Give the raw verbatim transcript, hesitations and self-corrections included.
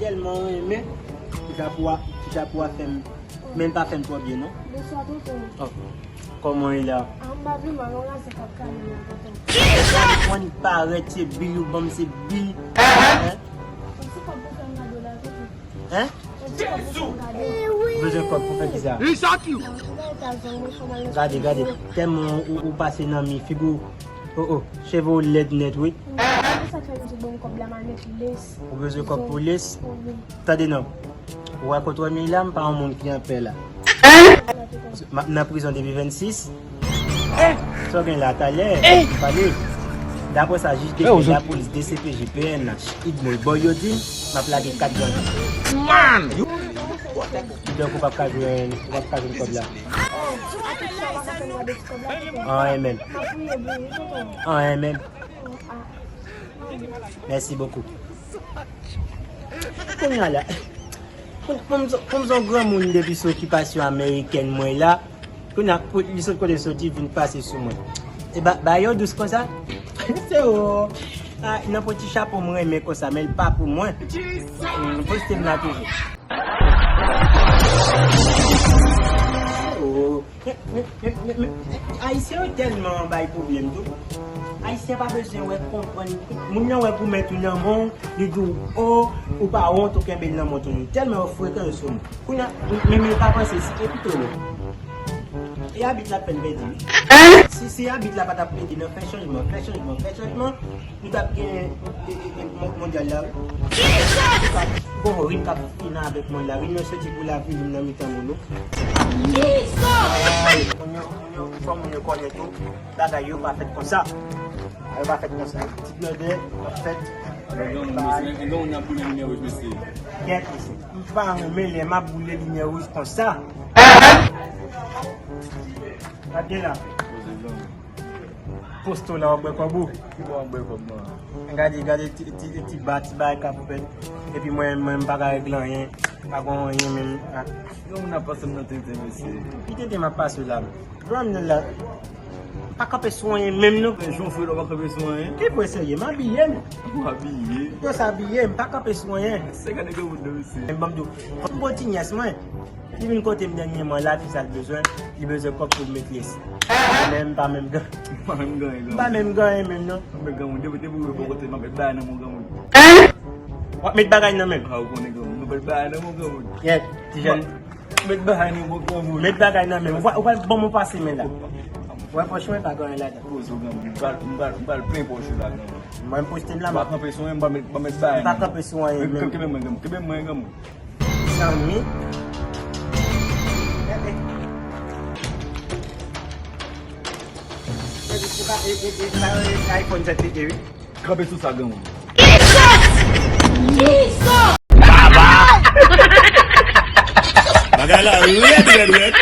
Tèlman renmen, ti chapo a, ti chapo a fè m, men l pa fè m twò byen, non. Bonswa, tonton. Oh, kòman w ye la? Ah, m pa vle mal, yon razè k ap kale m la, tonton. Ou konn parèt, se bil ou ban m, se bil. Hein? Yon ti kòb pou fè m kado la, tonton. Hein? Yon ti kòb pou fè m kado. Ou bezwen kòb pou fè kisa? Mwen fè Etazini, mwen fè mal nan Gade, gade. Tèlman ou, ou pase nan mi, figi w. Oh, oh, cheve w lèd nèt, wi. Mwen sa fè m di bon kòb la, m al met les. Ou bezwen kòb pou les? Wi. Tande non. Ou wè kote w ye la, m pa yon moun ki an pè la. M ap nan prizon depi vennsis. Sa w gen la, talè, m pale. Dapre sa jij de pè, lapolis, D C P J, P N H, idmo, bò yo di m, m ap lage kat gang. Man! Donk ou p ap ka jwenn, ou p ap ka jwenn kòb la. Anyen menm. Anyen menm. Mèsi bokou. Kounye a la, pou, pou m, pou m se yon granmoun depi sou okipasyon amerikèn mwen la, kounye a, pou li sot kote l soti vin pase sou mwen. E ba, ba yo dous konsa? Se o. Ah, nan pwen ti chapo m renmen konsa, men l pa pou mwen. Mm, poste m la toujou. Oh. Men, men, men, men, men, Ayisyen yo tèlman bay pwoblèm tou. Ayisyen pa bezwen wè, konprann. Moun nan wè goumèt ou nan men w, li di w, o, ou pa wont, ou kenbe l nan men w toujou. Tèlman yo frekan yo sou moun. Kounye a, men, men pa panse, si, e pito, e abit la t ap pèdi wi. Si, si abit la pa t ap pèdi nan fè chanjman, fè chanjman, fè chanjman, nou t ap gen, e, e, e, mon-, mondyal la wi. Bon, rim k ap fini avèk mwen la. Rim nan soti pou lavi, rim nan mitan moun nou. Ay, moun yo, moun yo, fò moun yo konnen tou, bagay yo pa fèt konsa. Bagay yo pa fèt konsa. Ti blòdè ap fèt. Yon granmoun, mesye, yon granmoun ap boule limyè wouj, mesye. Kèt, mesye. M pa renmen lè m ap boule limyè wouj konsa. Gade la. Poze granmoun. Posto la w ap bwè kòb ou? Ki bò w ap bwè kòb mwen? Gade, gade ti, ti, ti ba, ti bagay k ap fèt. Epi mwen, mwen, m pa ka regle anyen. Pa gen anyen menm. Ah. Yon moun ap pase m nan tenten, mesye. Ki tenten m ap pase w la? Granmoun la, m pa kanpe sou anyen menm non. Men jan w fre la, w pa kanpe sou anyen? Ki vre serye, m abiye m. Ou abiye? Yo sa abiye, m pa kanpe sou anyen. Se gade granmoun nan, mesye. Men ban m di w, yon bon ti nyès mwen. Li vin kote m dènyèman la, ki sa l bezwen? Li bezwen kòb pou l met les. Men m pa menm gen. M pa menm gen, m pa menm gen menm non. Mwen granmoun, depi, depi ou bò kote m ap met bagay nan men granmoun. W ap met bagay nan men m? Ah, ou konnen granmoun, mwen met bagay nan men granmoun. Yè, ti jèn. Met bagay nan men granmoun. Met bagay nan men m. Ou pral, ou pral ban mwen pase men la. Ou wè pòch mwen pa gen anyen ladan. Poze w granmoun. M pral, m pral, m pral plen pòch ou la granmoun. Mwen m poste m la. M pa kanpe sou anyen, m pa met, m pa met bagay nan men m. M pa kanpe sou anyen menm. Kenbe mwen granmoun, kenbe mwen granmoun. Zanmi. iPhone sèt te wi. Kanpe sou sa granmoun. Bagay la rèd, rèd, rèd.